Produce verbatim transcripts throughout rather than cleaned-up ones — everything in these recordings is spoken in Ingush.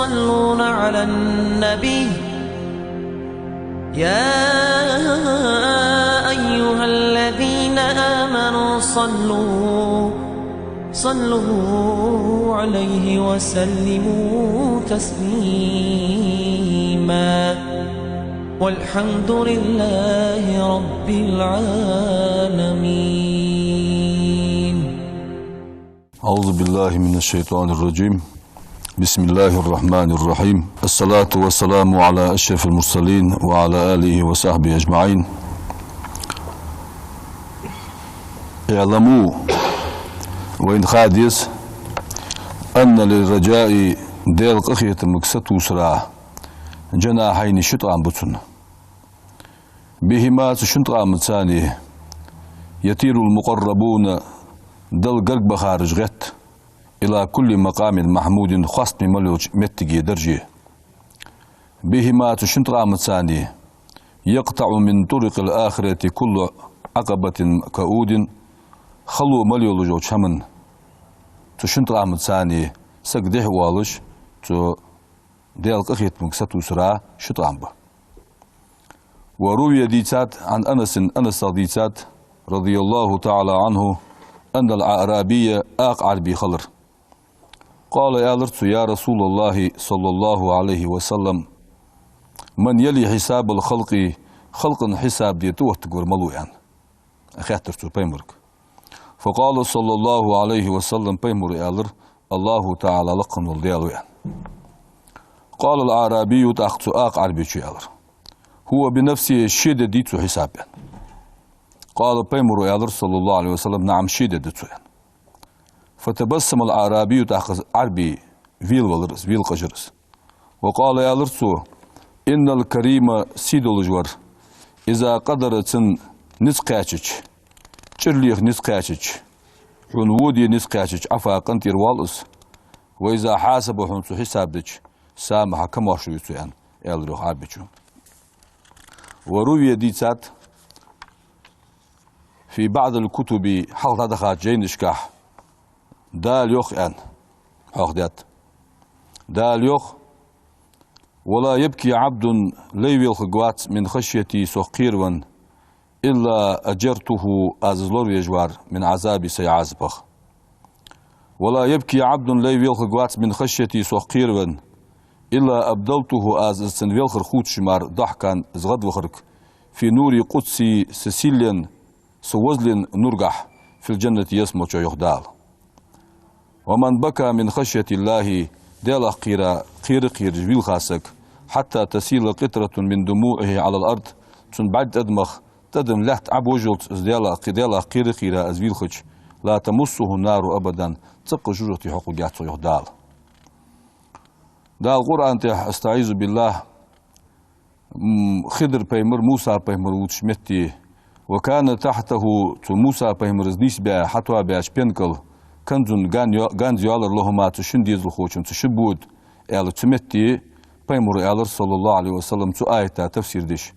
يصلون على النبي، يا أيها الذين آمنوا صلوا، صلوا عليه وسلموا تسليما. والحمد لله رب العالمين. أعوذ بالله من الشيطان الرجيم. بسم الله الرحمن الرحيم. الصلاة والسلام على أشرف المرسلين وعلى آله وصحبه أجمعين. اعلموا, вайна ха деза, أن للرجاء, Даьла къахетамга сатувсара, جناحين, ши ткъам ба цунна. بهما, цу шин ткъамаца, يطير المقربون, Далла гарга бахараш гӀетт, إلى كل مقام محمود, хоастаме мел йолча моттиге, дарже. بهما, цу шин ткъамаца, يقطع من طرق الآخرة كل عقبة كؤود, хало мел йолаш йолча хӀаман, цу шин ткъамаца саг дехьа оалаш, цу Даьла къахетамга сатувсара ши ткъам ба. وروي, дийцад, عن أنس, Анасах дийцад, رضي الله تعالى عنه, أن الأعرابي, акха Ӏарбий хилар. قال, аьлар цо: يا رسول الله صلى الله عليه وسلم، من يلي حساب الخلق, халкъа хьисап де тӀаоттаргвар малув, аьнна. Хаьттар цо пайхамарга. فقال صلى الله عليه وسلم, пайхамара аьлар: الله تعالى, лакха вола Даьла ва, аьнна. قال الأعرابي, тӀаккха цу акха Ӏарбечо аьлар: هو بنفسه, ше дергдий цо хьисап, аьнна. قال, пайхамара аьлар, صلى الله عليه وسلم: نعم, ше дергда цо, аьнна. فتبسم الأعرابي, тӀаккха из Ӏарбий велавелар из, велакъежар из. وقال, аьлар цо: إن الكريم, сий долаш вар, إذا قدر, цун низ кхаьчача, чӀир леха низ кхаьчача, хьона во де низ кхаьчача, عفا, къинтӀера воал из, وإذا حاسب, хьона цо хьисап дича, سامح, камаьршо ю цо, аьнна, аьлар йоах Ӏарбечо. وروي, дийцад, في بعض الكتب, хьалха дӀадахача жайнашка, Дала йоах, аьнна, хьоахадаьд. Дала йоах: ولا يبكي عبد, лай велхаргвац, من خشيتي, сох кхеравенна, إلا أجرته, аз из лоравеш вар, من عذابي, сай Ӏазапах. ولا يبكي عبد, лай велхаргвац, من خشيتي, сох кхеравенна, إلا أبدلته, аз из цун велхар хувцаш мара, ضحكا, из гӀадвахарг, في نور قدسي, са сийлен, са возален нургахь, في الجنة, ялсмала чу, йоах Дала. ومن بكى من خشية الله, Даьлах кхера, кхера кхераш вийлха саг, حتى تسيل قطرة من دموعه على الأرض, цун бӀарга тӀадамах тӀадам лаьтта Ӏобожалца из Даьлах кхе-, Даьлах кхера кхера из вийлхача, لا تمسه النار أبدا, цӀаккха жожагӀате хьокхаргьяц цох, йоах Дала. Дала Къуръан тӀа, أستعيذ بالله, м, Хидр пайхамар, Муса пайхамар вувцача метте, وكان تحته, цу Муса пайхамара нийсбаь, хьатоабаьча пенкал, كنز, ган йо-, ганз йоалар, لهما, цу шин дезалхочун, цу шин бода, аьлар, цу метте пайхамара аьлар, صلى الله عليه وسلم, цу аята тафсир деш.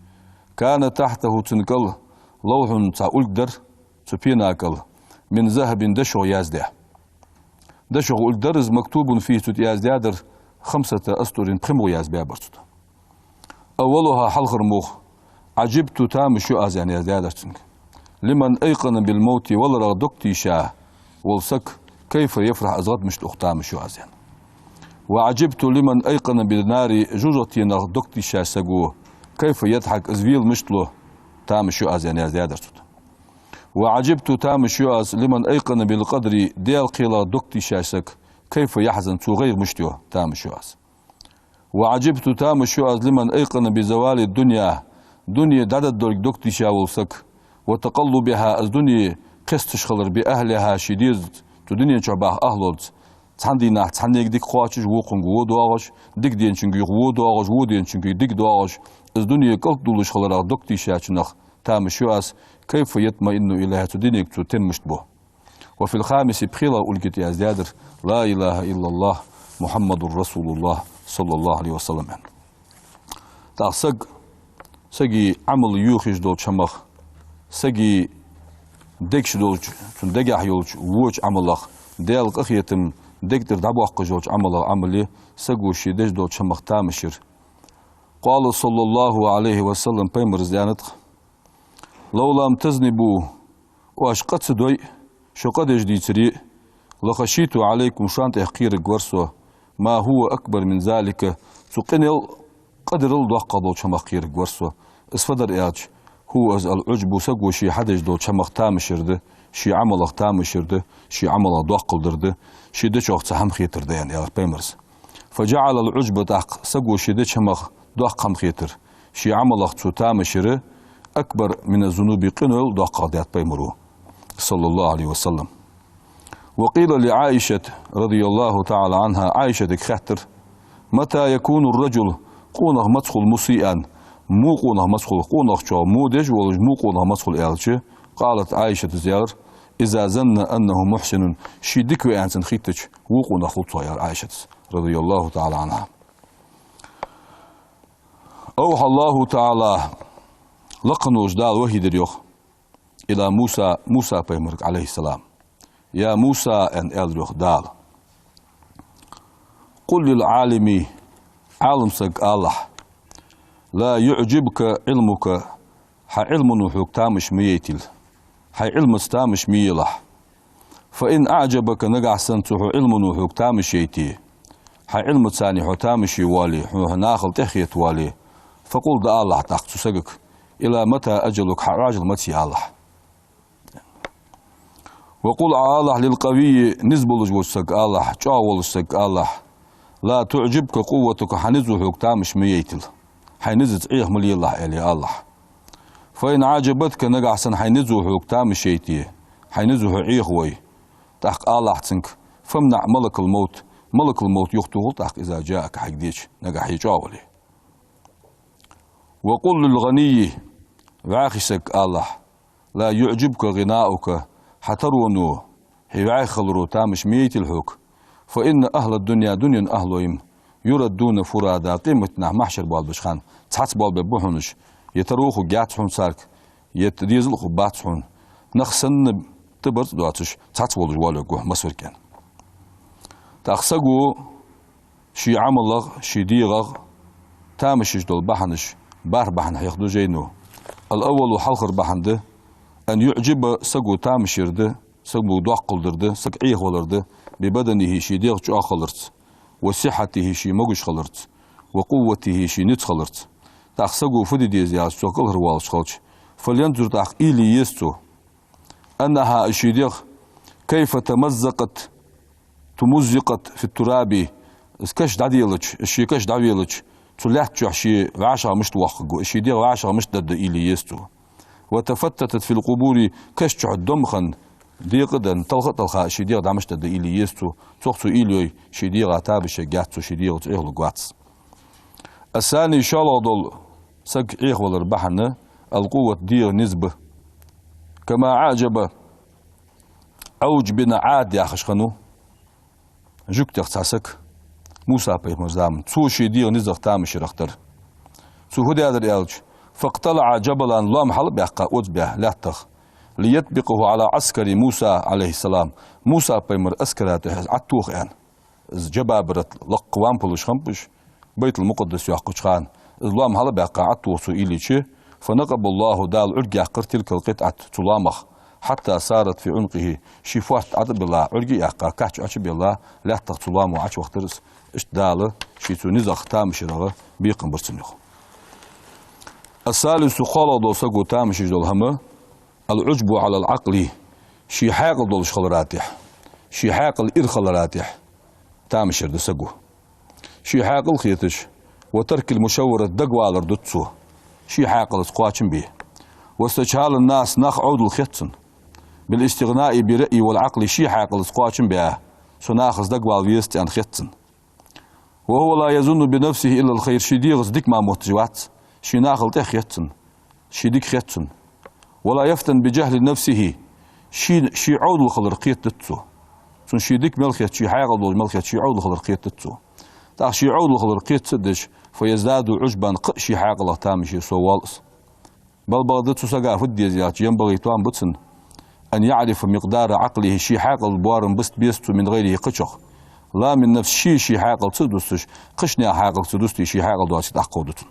كان تحته, цун кӀал, لوح, цхьа улг дар, цу пена кӀал, من ذهب, дошох яздаь. ДошохӀа улг дар из, مكتوب فيه, цу тӀа яздаьдар, خمسة أسطر, пхи мугӀ язбаь бар цу тӀа. أولها, хьалхара мугӀ, عجبت, тамаш ю аз, аьнна, яздаьдар цунга. لمن أيقن بالموت, валарах дог тийша вола саг, كيف يفرح, из гӀад мишта ух, тамаш ю аз, аьнна. وعجبت لمن أيقن بالنار, жожагӀатенах дог тийша саго, كيف يضحك, из вела мишта лу, тамаш ю аз, аьнна, яздаьдар цу тӀа. وعجبت, тамаш ю аз, لمن أيقن بالقدر, Даьла кхелах дог тийша саг, كيف يحزن, цо гӀайгӀа мишта ю, тамаш ю аз. وعجبت, тамаш ю аз, لمن أيقن بزوال الدنيا, дуне дӀадоаларга дог тийша вола саг, وتقلبها, из дуне кхесташ хилар, بأهلها, ший дезалца, цу дунен чу баха ахӀлолца, цхьан дийнахьа цхьаннега дика кхоачаш, вокхунга во доагӀаш, дика денчунга юха во доагӀаш, во денчунга юха дика доагӀаш, из дуне кӀалтӀадувлаш хиларах дог тийшачунах тамаш ю аз, كيف يطمئن إليها, цу дунега цо тен мишта бу. وفي الخامس, пхелагӀа улга тӀа яздаьдар, لا إله إلا الله محمد رسول الله صلى الله عليه وسلم, аьнна. ТӀаккха саг, сага Ӏамал йохаеш долча хӀамах, сага дега чу долча, цун дегахь йолча воча Ӏамалах, Даьла къахетам дег тӀара дӀабоаккхаш йолча Ӏамалах Ӏамал я, саго ше деш долча хӀамах тамаш яр. قال صلى الله عليه وسلم, пайхамара аьннад-кх: لو لم تذنبوا, оаш къа ца дой, шо къа деш дийцаре, لخشيت عليكم, шоана тӀехь кхераргвар со, ما هو أكبر من ذلك, цу къинел къадарал доккхагӀа долча хӀамах кхераргвар со. Из фу дар аьлча, هو, из, العجب, саго ше хьадеш долча хӀамах тамаш яр да, ший Ӏамалах тамаш яр да, ший Ӏамалах доаккхал дар да, ше дечох цхьа хӀама хетар да, аьнна, аьлар пайхамара. فجعل العجب, тӀаккха саго ше деча хӀамах доккха хӀама хетар, ший Ӏамалах цо тамаш яр, أكبر من الذنوب, къинойла доккхагӀа даьд пайхамара, صلى الله عليه وسلم. وقيل لعائشة رضي الله تعالى عنها, Ӏайшатага хаьттар: متى يكون الرجل, къонах маца хул, مسيئا, во къонах маца хул, къонахчох во деш волаш, во къонах маца хул аьлча, قالت, Ӏайшатас аьлар: إذا ظن أنه محسن, ше дика ва аьнна цунна хеттача, во къонах хул цох, аьлар Ӏайшатас, رضي الله تعالى عنها. أوحى الله تعالى, лакха волча Дала вахьи дир, йоах, إلى موسى, Муса пайхамарга, عليه السلام. يا موسى, аьнна, аьлар, йоах, Дала: قل للعالم, Ӏалам сагага алалахь, لا يعجبك علمك, хьа Ӏилмано хьога тамаш ма яйтийла, хьай Ӏилмаца тамаш ма елахь. فإن أعجبك, нагахьа санна цу хьа Ӏилмано хьога тамаш яйте, хьа Ӏилмаца хьо тамаш е воале, хьо нахал тӀехьа хета воале, فقل, дӀаалалахь тӀаккха цу сагага: إلى متى أجلك, хьа Ӏоажал маца я, алалахь. وقل, Ӏа алалахь, للقوي, низ болаш волча сагага алалахь, чӀоагӀа волча сагага алалахь: لا تعجبك قوتك, хьа низо хьога тамаш ма яйтийла, хьай низаца Ӏеха ма лелалахь, аьле, алалахь. فإن أعجبتك, нагахьа санна хьай низо хьога тамаш яйте, хьай низо хьо Ӏехавой, тӀаккха алалахь цунга: فامنع ملك الموت, малакал-мовт юхатохал тӀаккха, إذا جاءك, хьайга деча, нагахьа хьо чӀоагӀа вале. وقل للغني, вӀаьхий сагага алалахь: لا يعجبك غناؤك, хьа таро, хьо вӀаьхий хиларо тамаш ма яйтийла хьога. فإن أهل الدنيا, дунен ахӀлой-м, يردون فرادى, къематдийнахьа, махьшар болабеш хана, цхьацца болабергба хьона уж, е таро хургьяц хьона царга, е дезал а хургбац хьона. Нах санна тӀабарзкъа доацаш, цхьацца волаш воалавергва хьо массавар кӀен. ТӀаккха саго ший Ӏамалах, ший дегӀах тамаш еш дола бахьанаш барх бахьан хьехаду жайно. الأول, хьалхара бахьан да: أن يعجب, саго тамаш яр да, саго доаккхал дар да, саг Ӏехавалар да, ببدنه, ший дегӀ чӀоагӀа хиларца, وصحته, ший могаш хиларца, وقوته, ший низ хиларца. ТӀаккха саго фу де деза аьлча, цох кӀалхарвоалаш хилча, فلينظر, тӀаккха уйла е еза цо, أنها, ший дегӀ, كيف تمزقت, تمزقت في التراب, из каша дӀаделча, из ший каша дӀавелча, цу лаьтта чу ший вӀашагӀ мишта воаккхаргва, из ший дегӀ вӀашагӀ мишта даргда, уйла е еза цо. وتفتتت في القبور, каша чу дом хинна, декъа а денна, талха а талха, из ший дегӀ дӀа мишта даргда, уйла е еза цо. Цох цо уйла йой, ший дегӀа тамаш ергьяц цо, ший дегӀаца Ӏехалургвац. الثاني, шоллагӀа дола саг Ӏехавалара бахьан القوة, дегӀа низ ба. كما أعجب عوج بن عاد, яхаш хиннав жугтех цхьа саг, Муса пайхамара заман. Цо ший дегӀа низах тамаш ярах тара. Цо фу даьдар аьлча, فاقتلع جبلا, лоам хьалбаьккха, оцбаь лаьттах, ليطبقه على عسكر موسى عليه السلام, Муса пайхамара аскара тӀа из Ӏотоха аьнна. Из Джабабират лакха вампалаш хиннаб уж, Байтул-Мукъаддас йоаккхача хана. Из лоам хьалбаьккха Ӏотоха цо уйла йича, فنقب الله, Дала Ӏург яьккхар, تلك القطعة, цу лоамах, حتى صارت في عنقه, ший фоарт ӀотӀабилла, Ӏург а яьккха, кач Ӏочубилла, лаьттах цу лоамо Ӏочувахийтар из. Иштта Дала ший цу низах тамаш ярах бекхам бир цунна, йоах. الثالث, кхоалагӀа дола саго тамаш еш дола хӀама العجب على العقل, ший хьаькъал долаш хилара тӀехьа, ший хьаькъал ира хилара тӀехьа тамаш яр да саго. Ший хьаькъал хеташ, وترك المشورة, дагавалар дут цо, ший хьаькъалаца кхоачам бе. واستجهال الناس, нах Ӏовдал хет цунна, بالاستغناء بالرأي والعقل, ший хьаькъалаца кхоачам бе, со нахаца дагавала везац аьнна хет цунна. وهو لا يظن بنفسه إلا الخير, ший дегӀаца дика мара мотташ вац, ше нахал тӀехьа хет цунна, ше дика хет цунна. ولا يفتن بجهل نفسه, ший, ший Ӏовдал хилар кхетадац цо. Цунна ше дика мел хет, ший хьаькъал долаш мел хет, ший Ӏовдал хилар кхетадац цо. ТӀаккха ший Ӏовдал хилар кхета ца деш, فيزداد عجبا, кхы а ший хьаькъалах тамаш е совоал из. بل, бакъда, цу сага фу де деза аьлча, ينبغي, тоам ба цунна, أن يعرف مقدار عقله, ший хьаькъала боарам биста беза цо, من غيره, кхычох. لا من نفسه, ший, ший хьаькъал ца дусташ, кхыча наьха хьаькъал ца дусташ, ший хьаькъал доацаш дӀакховдадеш.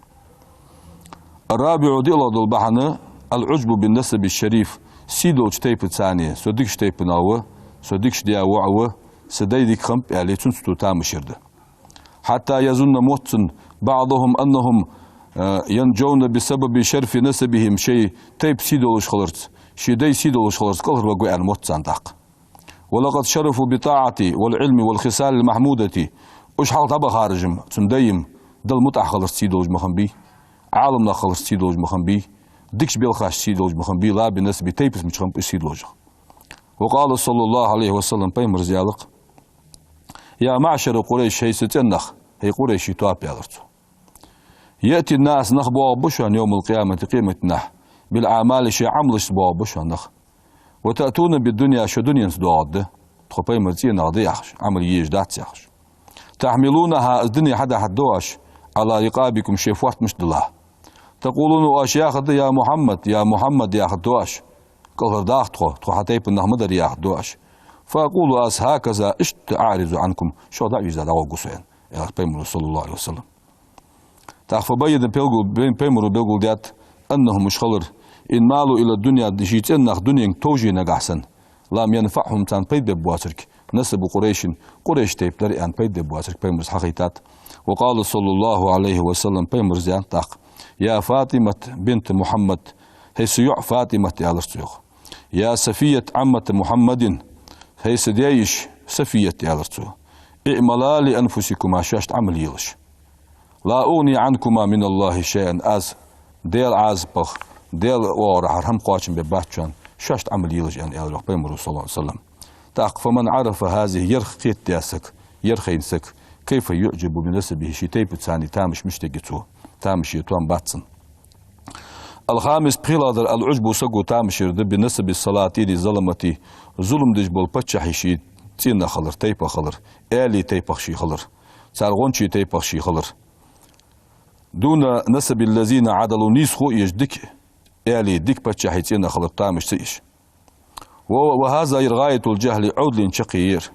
الرابع, диълагӀа дола бахьан, العجب بالنسب الشريف, сий долча тайпаца, со дикача тайпанах ва, со дикача даь воӀ ва, са дай дика хиннаб аьле, цунца ту тамаш яр да. حتى يظن, моццан, بعضهم أنهم, э, ينجون بسبب شرف نسبهم, шоай тайпа сий долаш хиларца, шоай дай сий долаш хиларца кӀалхарваргва аьнна моццан тӀаккха. ولقد شرفوا بالطاعة والعلم والخصال المحمودة. Уж хьалха дӀабахараш-м, цун дай-м, Далла мутӀахьа хиларца сий долаш ма хиннабий, Ӏаламнах хиларца сий долаш ма хиннабий, дикача белхашца сий долаш ма хиннабий, لا بالنسب, тайпаца мича хиннаб уж сий долаш. وقال صلى الله عليه وسلم, пайхамара аьлар-кх: يا معشر قريش, хӀай са цӀен нах, хӀай Къурайший тоаба, аьлар цо. يأتي الناس, нах боагӀаргба шоана, يوم القيامة, къематдийнахьа, بالأعمال, шоай Ӏамалашца боагӀаргба шоана нах. وتأتون بالدنيا, шо дуненца доагӀаргда, тхо пайхамара цӀен нах да яхаш, Ӏамал е езаш дац яхаш. تحملونها, из дуне хьадахьаргда оаш, على رقابكم, шоай фоартамашта дилла. تقولون, оаш яхаргда: يا محمد, يا محمد, яхаргда оаш. КӀалхардаккха тхо, тхо хьа тайпан нах ма дар, яхаргда оаш. فأقول, аз, هكذا, иштта, أعرض عنكم, шух дӀа а вийрза дӀагӀоргва со, аьнна, аьлар пайхамара, صلى الله عليه وسلم. ТӀаккха فبين, белгал-, бе-, пайхамара белгалдаьд, أنهم, уж хилар, إن مالوا إلى الدنيا, ший цӀен нах дуненга товше нагахьа санна, لم ينفعهم, царна пайда бергбоацалга, نسب قريش, Къурайш тайпа дар аьнна пайда бергбоацалга пайхамара хьахайтад. وقال صلى الله عليه وسلم, пайхамара аьннад тӀаккха: يا فاطمة بنت محمد, хӀай са йоӀ ФатӀимат, аьлар цо йоах. يا صفية عمة محمد, хӀай са даь йиша Сафият, аьлар цо. اعملا لأنفسكما, шоашта Ӏамал елаш. لا أغني عنكما من الله شيئا, аз Даьла Ӏазапах, Даьла оагӀорахьара хӀама кхоачам бергбац шоана, шоашта Ӏамал елаш, аьнна, аьлар йоах пайхамара, صلى الله عليه وسلم. ТӀаккха فمن عرف هذه, ерх кхетадаь саг, ер хайна саг, كيف يعجب بنسبه, ший тайпаца тамаш мишта ергья цо, тамаш е тоам бац цунна. الخامس, пхелагӀдар, العجب, саго тамаш яр да, بنسب السلاطين الظلمة, зулам деш бола паччахьий ший цӀенах хилар, тайпах хилар, аьлий тайпах ший хилар, цар гӀончий тайпах ший хилар. دون نسب الذين عدلوا, нийсхо а еш, дика аьлий, дика паччахьий цӀенах хилар тамаш ца еш. و-, وهذا, ер, غاية الجهل, Ӏовдален чаккхе я ер.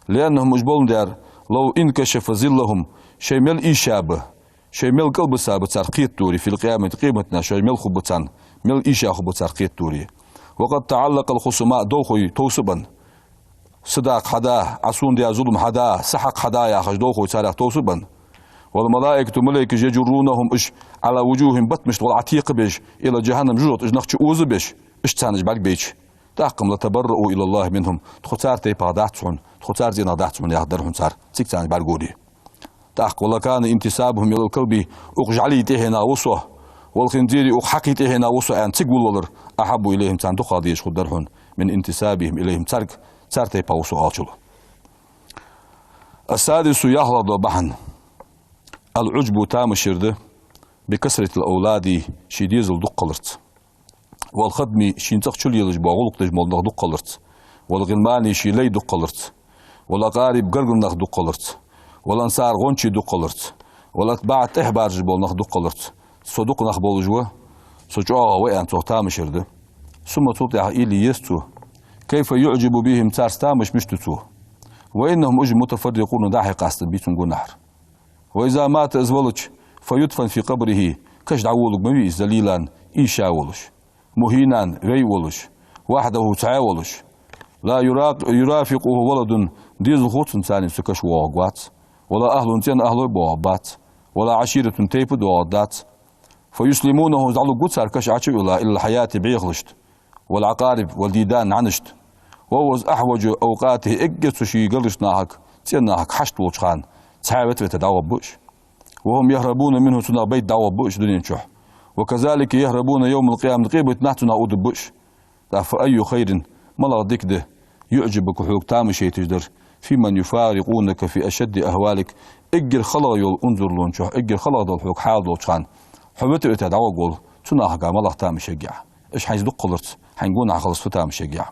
لأنهم, уж боландаь, لو انكشف ظلهم, шоай мел ийша ба, шоай мел кӀалбиса ба цар кхетадоре, في القيامة, къематдийнахьа шоай мел хургба царна, мел ийша хургба цар кхетадоре. وقد تعلق الخصماء, довхой товсабенна. Са дакъа хьада, Ӏа сона даь зулам хьада, са хьакъ хьада яхаш, довхой царех товсабенна. والملائكة, малайкаш, يجرونهم, уж, على وجوههم, баттамашта гӀолла Ӏотекхабеш, إلى جهنم, жожагӀате уж нах чуозабеш, уж царна уж бӀаргабайча. ТӀаккха-м لتبرؤوا إلى الله منهم, тхо цар тайпах дац хьона, тхо цар цӀенах дац хьона, яхаргдар хьона цар, цига царна уж бӀаргагоре. ТӀаккха ولكان انتسابهم إلى الكلب, укх жӀалий тӀехьенах ва со, والخنزير, укх хьакхий тӀехьенах ва со, аьнна, цига волавалар, أحب إليهم, царна дукхагӀа дезаш хургдар хьона, من انتسابهم إليهم, царга, цар тайпах ва со оалачул. السادس, ялхлагӀа дола бахьан, العجب, тамаш яр да, بكثرة الأولاد, ший дезал дукха хиларца. والخدم, шийна цӀагӀа чулелаш бола, гӀулакх деш бола нах дукха хиларца. والغلمان, ший лай дукха хиларца. والأقارب, гаргара нах дукха хиларца. والأنصار, гӀончий дукха хиларца. والأتباع, тӀехьабаржаш бола нах дукха хиларца. Со дукха нах болаш ва, со чӀоагӀагӀа ва аьнна, цох тамаш яр да. ثم, цул тӀехьагӀа, или еза цо, كيف يعجب بهم, царца тамаш мишта ду цо. وإنهم, уж, متفرقون, дӀа-хьа къастанбий цун гонахьара. وإذا مات, из валача, فيدفن في قبره, каша дӀаволалургма вий из, ذليلا, ийша волаш, مهينا, вей волаш, وحده, цхьаь волаш. لا يراق-, يرافقه ولد, дезалхо цунца цу каша воагӀаргвац, ولا أهل, цӀен ахӀлой боагӀаргбац, ولا عشيرة, тайпа доагӀаргдац. فيسلمونه, из дӀалургва цар каша Ӏочу а вилла, إلى الحياة, бӀехалашта. والعقارب, والديدان, нӀанашта. وهو أحوج أوقاته, эггара цу ший гаргарча нахага, цӀен нахага хьашт волча хана, цхьаь вета-вета дӀагӀоргба уж. وهم يهربون منه, цунах байта дӀагӀоргба уж дунен чу. وكذلك يهربون يوم القيامة, къематдийнахьа цунах удаб уж. ТӀаккха فأي خير, малагӀа дика да, يعجبك, хьога тамаш яйташ дар, في من يفارقونك في أشد أهوالك, эггара халагӀа йолча унзалон чу, эггара халагӀа дола хьога хьал долча хана, хьо вета-вета дӀагӀоргволча цу нахага малагӀа тамаш ергья Ӏа? Уж хьайца дукха хиларца, хьайна гонахьа хиларца фу тамаш ергья Ӏа?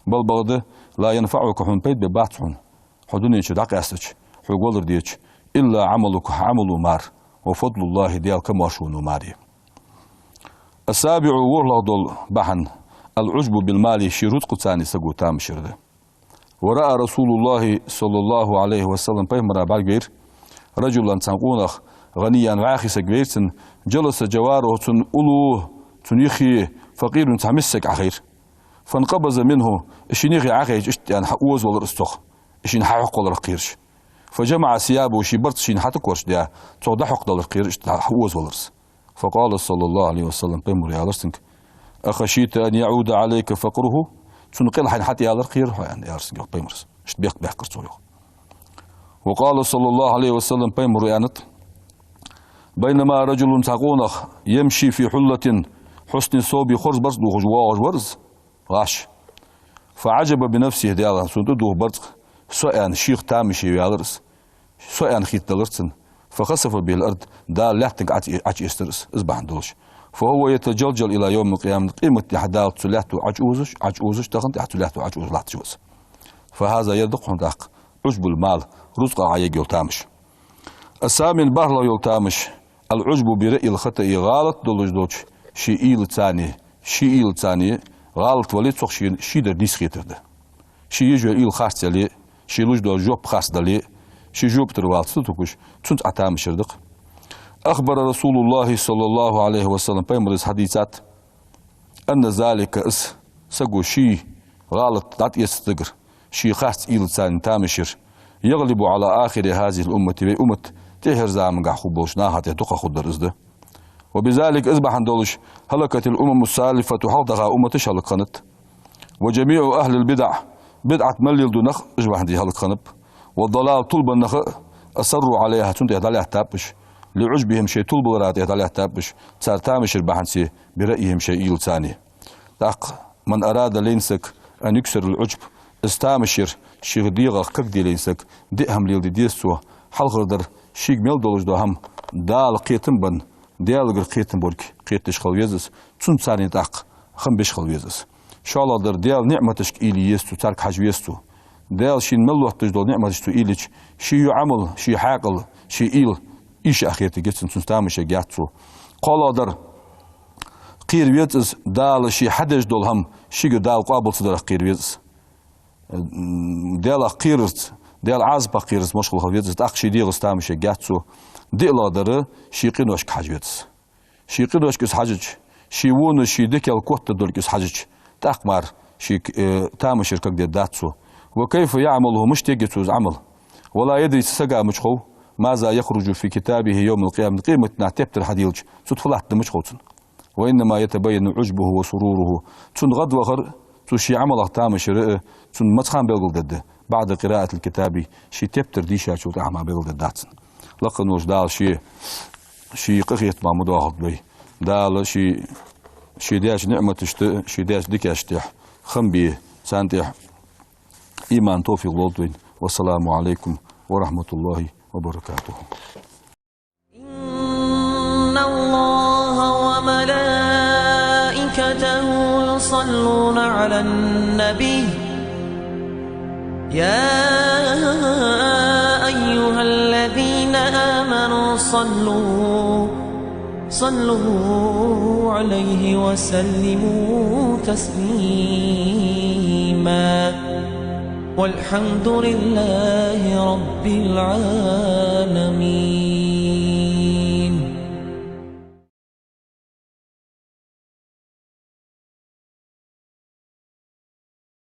بل, бакъда, لا ينفعك, хьона пайда бергбац хьона, хьо дунен чу дӀакъаьстача, хьога валар деча, إلا عملك, хьа Ӏамало мара, وفضل الله, Даьла камаьршо мара. السابع, ворхӀлагӀа дола бахьан, العجب بالمال, ший рузкъаца саго тамаш яр да. ورأى رسول الله صلى الله عليه وسلم, пайхамара бӀаргавайра, رجلا, цхьан къонах, غنيا, вӀаьхий саг вайра цунна, جلس جواره, цун уллув, цун юхе, فقير, цхьа миска саг Ӏохайра. فانقبض منه, шийна юхе Ӏохайча, иштта аьнна хьаозавелар из цох, шийна хьахьокхаваларах кхераш. فجمع ثيابه, ший барзкъа шийна хьатӀакхоачашдаь, цох дӀахьокхадаларах кхераш, иштта хьаозавелар из. فقال صلى الله عليه وسلم, пайхамара аьлар цунга: أخشيت أن يعود عليك فقره؟ Цун къел хьайна хьатӀаяларах кхерар хьо, аьнна, аьлар цунга йоах пайхамара. Иштта бехк баьккхар цо йоах. وقال صلى الله عليه وسلم, пайхамара аьннад: بينما رجل, цхьа къонах, يمشي في حلة حسن الثوب, хорза барзкъа дувхаш воагӀаш вар из гӀаш. فعجب بنفسه, Даьла, сона тӀадувха барзкъа со аьнна, шийх тамаше ваьлар из. Со аьнна хийтадалар цунна. فخسف به الأرض, Дала лаьттага Ӏочу-, Ӏочуэцар из, из бахьан долаш. فهو يتجلجل إلى يوم القيامة, къематдийнахьа Дала цу лаьтто Ӏочуозаш, Ӏочуозаш, тахан тӀехьа цу лаьтто Ӏочуозаш латташ ва из. فهذا, ер да-кх хьона тӀаккха, عجب المال, рузкъах Ӏоергйола тамаш. الثامن, бархӀлагӀа йола тамаш, العجب برأي الخطأ, гӀалат долаш долча ший уйлаца, ший уйлаца, гӀалат вале а цох ший, ший дар нийса хетар да. Ше еш йола уйла харц яле а, ше луш дола жоп харц дале а, ше жоп тӀара валац тӀатухаш, цунца Ӏотамашъяр да-кх. أخبر رسول الله صلى الله عليه وسلم, пайхамара из хьадийцад, أن ذلك, из саго ший гӀалат дӀатӀаэцаргдагара, ший харц уйлаца тамашъяр, يغلب على آخر هذه الأمة, вай уммат тӀеххьарча замангахь хургболча наха тӀа дукхагӀа хургдар из да. وبذلك, из бахьан долаш, هلكت الأمم السالفة, хьалха даха умматаш хӀалакхиннад. وجميع أهل البدع, бидӀат мел леладу нах а уж бахьан долаш хӀалакхиннаб. والضلال, тилабенна нах а, أصروا عليها, цунна тӀа дӀалаьттаб уж, لعجبهم, шоай тилабалара тӀа дӀалаьттаб уж, цар тамашъяр бахьанца, برأيهم, шоай уйлаца. ТӀаккха من أراد, лайна саг, أن يكثر العجب, из тамашъяр, шийх дегӀах кагде лайна саг, диъ хӀама леладе деза цо. Хьалхардар, шийга мел долаш дола хӀама Дала кхетам бенна, Даьлагара кхетам болга кхетадеш хила веза из, цунца тӀаккха хам беш хила веза из. ШоллагӀдар, Даьла ниӀматашка уйла е еза цо, царга хьажа веза цо. Даьла шийна мел лоаттадеш дола ниӀматаш цо уйла йича, ший ю Ӏамал, ший хьаькъал, ший уйла ийша хетаргья цунна, цунца тамашъергьяц цо. КхоалагӀдар, кхера веза из, Дала ше хьадеш дола хӀама шийгара Дала къоабал ца дарах кхера веза из. М, Даьлах кхерарца, Даьла Ӏазапах кхерарца мошхал хила веза из, тӀаккха ший дегӀаца тамашъергьяц цо. ДиълагӀдар, ший къиношка хьажа веза из. Ший къиношка из хьажача, ший вонаш, ший дикал котта долга из хьажача, тӀаккха мара ший, э, тамашъяр кагде дац цо. وكيف يعمله, мишта ергья цо из Ӏамал? ولا يدري, цу сага мича хов, ماذا يخرج في كتابه يوم القيامة, къематдийнахьа тептар хьадийлача, цу тӀа фу латтаргда мича хов цунна. وإنما يتبين عجبه وسروره. Цун гӀадвахар, цу ший Ӏамалах тамашъяр а, цун маца хана белгалдергда, بعد قراءة الكتاب, ший тептар дийшачул тӀехьа мара белгалдергдац цунна. Лакха волча Дала ше, ший къахетамах ма доахалда вай. Дала ше, ше даьча ниӀматашта, ше даьча дикашта тӀехьа хам бе, царна тӀехьа иман, товфикъ лолда вайна. والسلام عليكم ورحمة الله وبركاته. إن الله وملائكته يصلون على النبي، يا أيها الذين آمنوا صلوا، صلوا عليه وسلموا تسليما. والحمد لله رب العالمين.